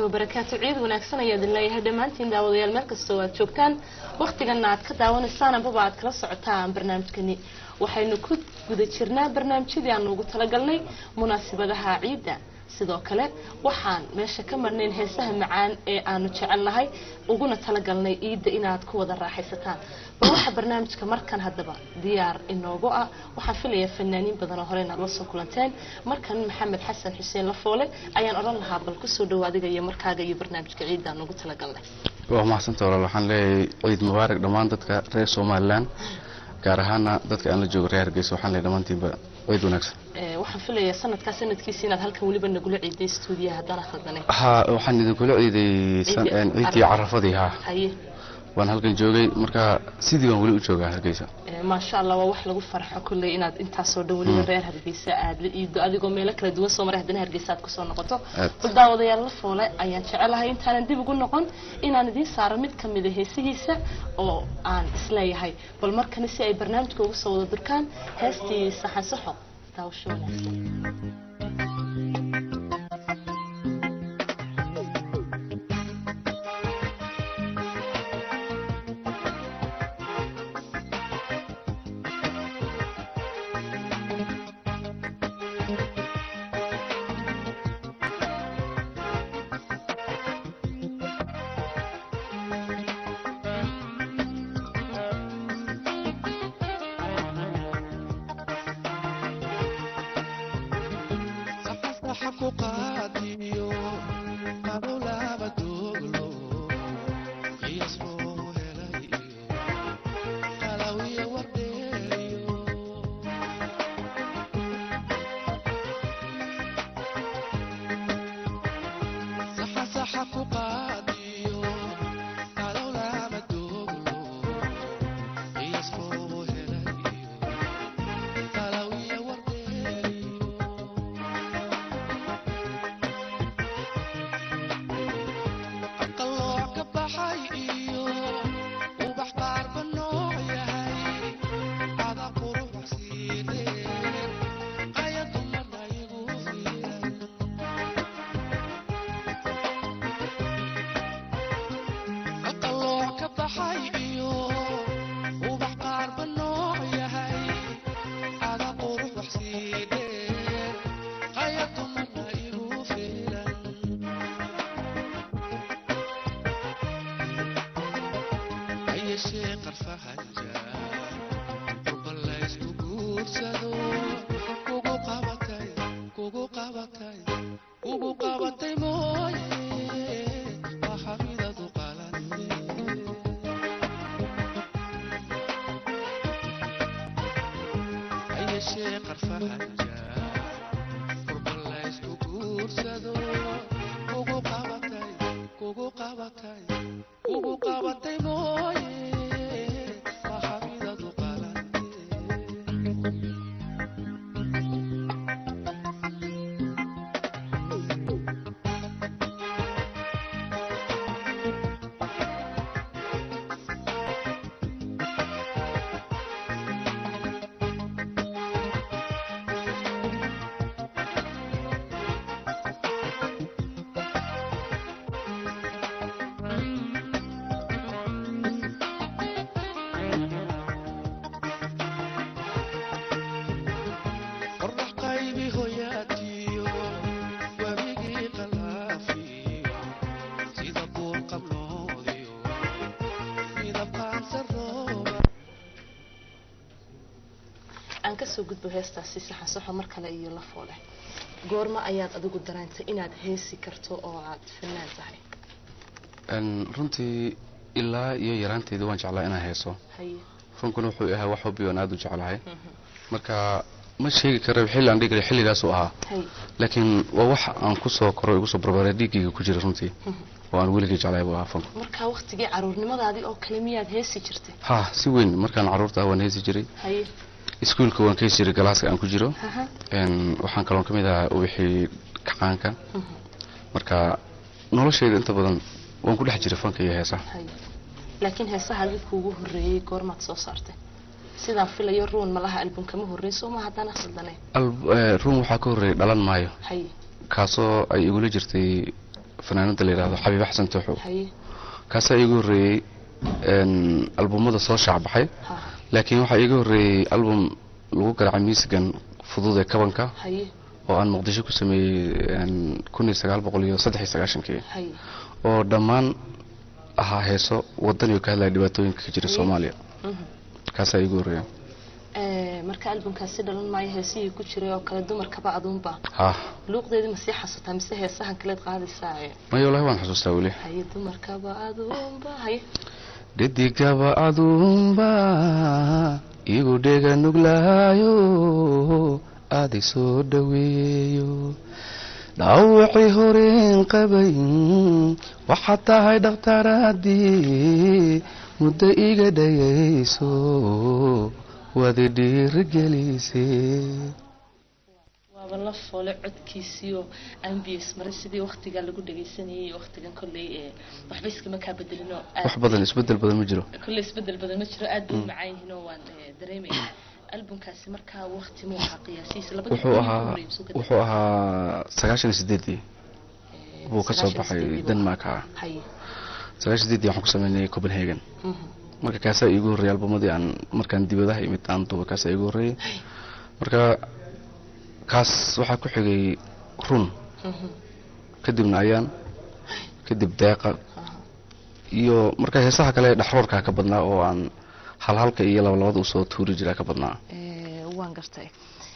Wabarakaatu. Ciid wanaagsan ayaa idin leeyahay dhammaantiin daawadayaal, meel kastoo aad joogtaan, wakhtigana aad ka daawanaysaan ambaba aad kala socotaan barnaamijkani. Waxaynu ku guda jirnaa barnaamijyadii aanu ugu talagalnay munaasibadaha ciidda. Sidoo kale waxaan meesha ka marnayn heesaha macaan ee aanu jecelnahay uguna talagalnay ciidda inaad ku wada raaxaysataan. Bal waxa barnaamijka markan haddaba diyaar inoogu ah, waxaan filayaa fanaaniin badan oo hore inaad la soo kulanteen. Markan Maxamed Xasan Xuseen Lafoole ayaan odhan lahaa, bal kusoo dhawo adiga iyo markaaga iyo barnaamijka ciidda aan ugu talagalnay. Waa mahadsanta walaal. Waxaan leeyahay ciid mubaarak dhammaan dadka reer Somaliland, gaar ahaana dadka aan la joogo reer Hargeysa. Waxaan leeyahay dhammaantiinba ciid wanaagsan. Waxaan filayaa sanadkaa sanadkiisa inaad halkan weliba nagula ciiday stuudiyaha, haddana khaldanay. Ha, waxaan idinkula ciiday ciiddii Carafadii, ha. Haye. Waan halkan joogay, marka sidii baan weli u joogaa Hargeysa. Maasha Allah, waa wax lagu farxo kulley inaad intaasoo dhan weliba reer Hargeysa aad la iiddo, adigoo meelo kala duwan soo maray haddana Hargeysa aad kusoo noqoto. Bal daawadayaal, La Foole ayaan jecelahay intaanan dib ugu noqon inaan idiin saaro mid kamida heesihiisa oo aan isleeyahay bal markani si ay barnaamijka ugu soo wada durkaan, heestii Saxan Saxo. Daawasho wanaagsan. Aan kasoo gudbo heestaasi Saxan Saxo. Mar kale iyo La Foole, goorma ayaad adigu dareentay inaad heesi karto oo aad fanaan tahay? Runtii ilaa iyo yaraanteeda waan jeclaa inaan heeso. Runkuna wuxuu ahaa wax hubi oon aada u jeclahay. Marka ma sheegi kara xilli aan dhigi kara xilligaasuu ahaa, laakiin waa wax aan kusoo koro, igu soo barbaaray, dhiiggayga ku jira runtii, oo aan weligay jeclahay buu ahaa fanku. Marka waqtigii caruurnimadaadii oo kale miyaad heesi jirtay? Ha, si weyn. Markaan carruurta ah waan heesi jiray. Iskuulka waan ka heesi jiray, galaaska aan ku jiro. Waxaan kaloon ka mid ahaa wixii kacaanka. Marka noloshayda inta badan waan ku dhex jiray fanka iyo heesaha. Laakiin heesahaagii kuugu horreeyey goormaad soo saartay? Sidaan filayo Ruun malaha album kama horreyn, soo ma haddana khaldanay? Ruun waxaa ka horreeyay Dhalan Maayo, kaasoo ay igula jirtay fanaanada la yidhahdo Xabiib Xasan Tuuxo. Kaasaa iiga horreeyey albumada soo shaacbaxay, laakiin waxaa iiga horreeyey album lagu garaacay miisigan fudud ee kabanka oo aan Muqdisho ku sameeyey 1993 oo dhammaan ahaa heeso wadaniyo ka hadlaya dhibaatooyinka ka jira Soomaaliya. Kaasaa iigu horreeya. Marka albumkaasi dhalan maayo heesihii ku jiray oo kale dumarkaba aduunba luuqdeedii ma sii xasuutaa mise heesahan kaleed qaadaysaa? Maya, wallahi waan xasuustaa weli. Haye, dumarkaba aduunba, haye. Dhadigaba aduunba igu dhega nuglaayo, aadi soo dhaweeyo, dhaawacii horeen qabay waxaad tahay dhakhtaradii muddo iga dhayayso, waad dhiirigelisay. Waaba la foole codkiisiyo ambs maray sidii waktigaa lagu dhagaysanayay waktigan kolley waxba iskama kaa bedelino. Wax badan, isbedel badan ma jiro. Kolley isbedel badan ma jiro, aad bay u macaan yihiin oo waan dareemaya. Albumkaasi markaa wakti muu ahaa qiyaasihiisa? Wuxuu ahaa 98-dii buu ka soo baxay Denmark. 98-dii waxaan ku sameynay Copenhagen. Marka kaasaa iigu horreeyay albumadii aan markaan dibadaha imid aan duuba, kaasaa iigu horreeyay. Marka kaas waxaa ku xigay Run, kadibna Ayaan, kadib Deeqa, iyo marka heesaha kale dhexroorkaa ka badnaa oo aan halhalka iyo labalabada usoo tuuri jiraa ka badnaa. Waan gartay.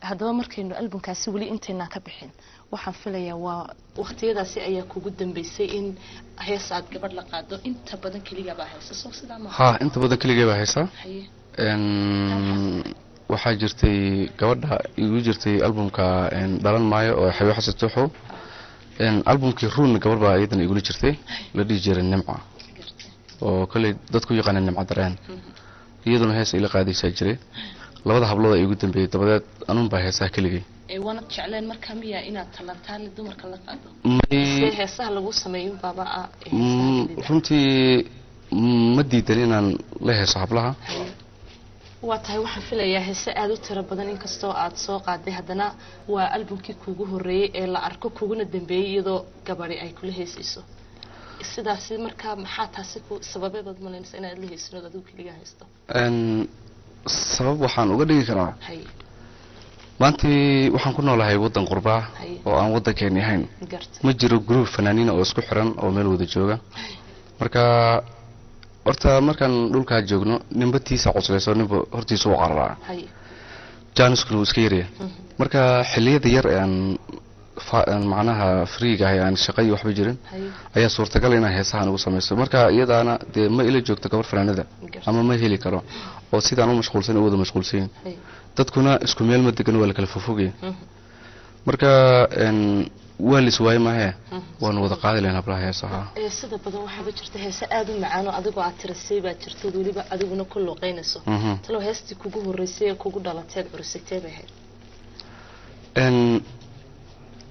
Haddaba markaynu albumkaasi weli intaynaan ka bixin, waxaan filayaa waa waqtiyadaasi ayaa kugu dambeysay in hees aad gabadh la qaado. Inta badan keligaa baa heesa, soo sidaa ma? Ha, inta badan keligay baa heesa. Waxaa jirtay gabadha igu jirtay albumka Dhalan Maayo oo Xabiib Xasan Tuuxo. Albumkii Ruunna gabadh baa iyadana igula jirtay, la dhihi jiray Nimca, oo kolley dadku yaqaana Nimca Dareen. Iyaduna hees ila qaadaysaa jiray. Labada hablood ay igu dambeeyey, dabadeed anun baa heesaha keligay. Waanad jecleen marka miya inaad talantaali dumarka la qaado? Heesaha lagu sameeyo baaba? Runtii ma diidan inaan la heeso hablaha. Waa tahay, waxaan filayaa heese aada u tiro badan inkastoo aad soo qaaday, haddana waa albumkii kuugu horreeyey ee la arko kuguna dambeeyey iyadoo gabadi ay kula heesayso sidaasi. Marka maxaa taasi ku sababeedood malaynaysa inaad la heysinood adigu keligaa haysto? Sabab waxaan uga dhigi karaa, maantii waxaan ku noolahay waddan qurbaa oo aan waddankeeni ahayn. Ma jiro group fanaaniina oo isku xiran oo meel wada jooga. Marka horta markaan dhulkaa joogno, ninba tiisa cuslayso, ninba hortiisa u cararaa, jaaniskuna wuu iska yaraya. Marka xilliyada yar ee aan macnaha freega ahay, aan shaqa iyo waxba jirin, ayaa suurtagal inaan heesahan ugu samaysto. Marka iyadaana dee ma ila joogto gabar fanaanada ama ma heli karo, oo sidaan u mashquulsan u wada mashquulsanyin, dadkuna isku meel ma degan, waa la kala fogfogaya. Marka waa lis waaye maahee, waanu wada qaadi lahayn hablaha heesaha. Sida badan waxaaba jirta heese aada u macaan oo adigoo aad tirisay baa jirtood weliba adiguna ku luuqeynayso. Talow heestii kugu horreysay ee kugu dhalateed curisatee bay ahayd?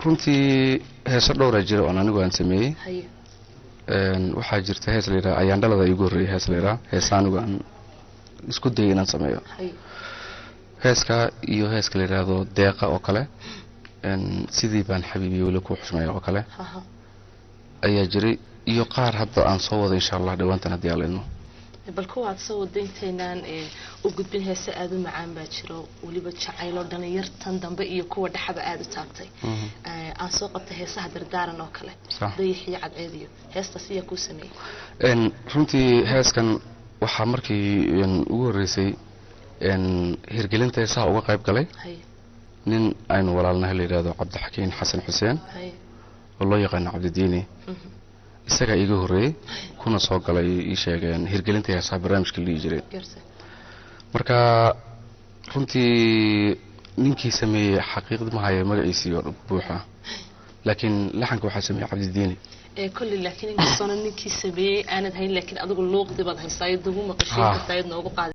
Runtii heeso dhowraa jira oon anigu aan sameeyey. Waxaa jirta hees la yidhaha Ayaan Dhalada iigu horreeyay, hees la yidhaha, heesa anigu aan isku dayay inaan sameeyo. Heeska iyo heeska la yidhaahdo Deeqa oo kale, Sidii Baan Xabiibiyo Weli Kuu Xushmeeya oo kale ayaa jiray, iyo qaar hadda aan soo wado insha Allah dhawaantan haddii aan la idmo. Bal kuwa aad soo wada intaynaan u gudbin, heese aada u macaan baa jiro, weliba jacaylo dhalinyartan dambe iyo kuwa dhexaba aada u taabtay. Aan soo qabtay heesaha Dardaaran oo kale, Dayax iyo Cadceediyo, heestaas ayaa kuu sameeyey? Runtii heeskan waxaa markii ugu horreysay hirgelinta heesaha uga qayb galay nin aynu walaalnahay la yidhahdo Cabdixakiin Xasan Xuseen oo loo yaqaano Cabdidiini. Isagaa iiga horreeyey kuna soo galay ii sheegeen hirgelinta heesaha barnaamijka la dhihi jiray. Marka runtii ninkii sameeyey xaqiiqdi ma haya magaciisii oo buuxa, laakiin laxanka waxaa sameeyey Cabdidiini. Kolley laakiin inkastoona ninkii sameeyey aanad hayn, laakiin adigu luuqdii baad haysaa, iyad ugu maqashay kartaa, iyad noogu qaadi.